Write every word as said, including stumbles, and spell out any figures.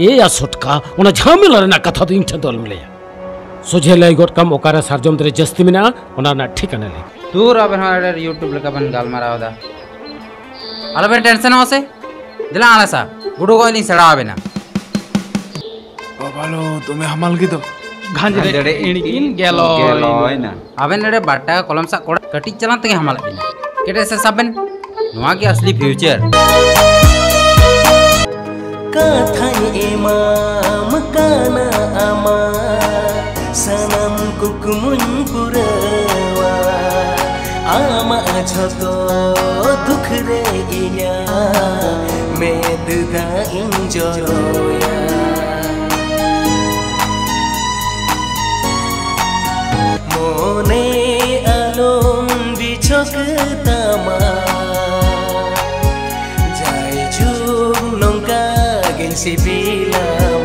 ᱮᱭᱟ ᱥᱚᱴᱠᱟ, ᱚᱱᱟ ᱡᱷᱟᱢᱮᱞᱟ ᱨᱮᱱᱟᱜ ᱠᱟᱛᱷᱟ ᱫᱚ ᱤᱧ ᱴᱷᱮᱱ ᱫᱚ ᱟᱞᱚᱢ ᱞᱟᱹᱭᱟ᱾ ᱥᱚᱡᱷᱮ ᱞᱟᱹᱭ ᱜᱚᱫ ᱠᱟᱢ, ᱚᱠᱟᱨᱮ ᱥᱟᱨᱡᱚᱢ ᱫᱟᱨᱮ ᱡᱟᱹᱥᱛᱤ ᱢᱮᱱᱟᱜᱼᱟ, ᱚᱱᱟ ᱨᱮᱱᱟᱜ ᱴᱷᱤᱠᱟᱹᱱᱟ ᱞᱟᱹᱭ᱾ ᱫᱩᱨ, ᱟᱵᱮᱱ ᱦᱚᱸ ᱮᱰᱮ YouTube ᱞᱮᱠᱟ ᱵᱮᱱ ᱜᱟᱞᱢᱟᱨᱟᱣ ᱮᱫᱟ᱾ ᱟᱞᱚᱵᱮᱱ ᱴᱮᱱᱥᱚᱱᱚᱜᱼᱟ ᱥᱮ᱾ ᱫᱮᱞᱟ ᱟᱞᱮ ᱥᱟ, ᱜᱩᱰᱩ ᱜᱚᱡ ᱞᱤᱧ ᱥᱮᱬᱟ ᱟᱵᱮᱱᱟ᱾ ᱵᱟᱵᱟᱞᱳ, ᱫᱚᱢᱮ ᱦᱟᱢᱟᱞ ᱜᱮ ᱫᱚ᱾ ᱜᱷᱟᱸᱡᱽ ᱨᱮ ᱜᱷᱟᱸᱡᱽ ᱨᱮ ᱤᱬᱜᱤᱱ ᱤᱬᱜᱤᱱ ᱜᱮᱞᱚᱭ᱾ ᱜᱮᱞᱚᱭ ᱱᱟ᱾ ᱟᱵᱮᱱ ᱱᱚᱰᱮ ᱵᱟᱨ ᱴᱟᱠᱟ ᱠᱚᱞᱚᱢ ᱥᱟᱵ ᱠᱚᱲᱟ ᱠᱟᱹᱴᱤᱡ ᱪᱟᱞᱟᱝ ᱛᱮᱜᱮ ᱦᱟᱢᱟᱞᱮᱫ ᱵᱮᱱᱟ᱾ ᱠᱮᱴᱮᱡ ᱥᱮ ᱥᱟᱵ ᱵᱮᱱ᱾ ᱱᱚᱣᱟ ᱜᱮ ᱟᱥᱞᱤ future᱾ ᱠᱟᱛᱷᱟᱧ ᱮᱢᱟᱢ ᱠᱟᱱᱟ ᱟᱢᱟᱜ ᱥᱟᱱᱟᱢ ᱠᱩᱠᱢᱩᱧ ᱯᱩᱨᱟᱹᱣᱟ᱾ ᱟᱢᱟᱜ ᱡᱷᱚᱛᱚ ᱫᱩᱠ ᱨᱮ ᱤᱧᱟᱜ ᱢᱮᱫ ᱫᱟᱜ ᱤᱧ ᱡᱚᱨᱚᱭᱟ᱾ ᱢᱚᱱᱮ ᱟᱞᱚᱢ ᱵᱤᱪᱷᱚᱠ ᱛᱟᱢᱟ, ᱡᱟᱭᱡᱩᱜᱽ ᱱᱚᱝᱠᱟ ᱜᱤᱧ ᱥᱤᱵᱤᱞᱟ᱾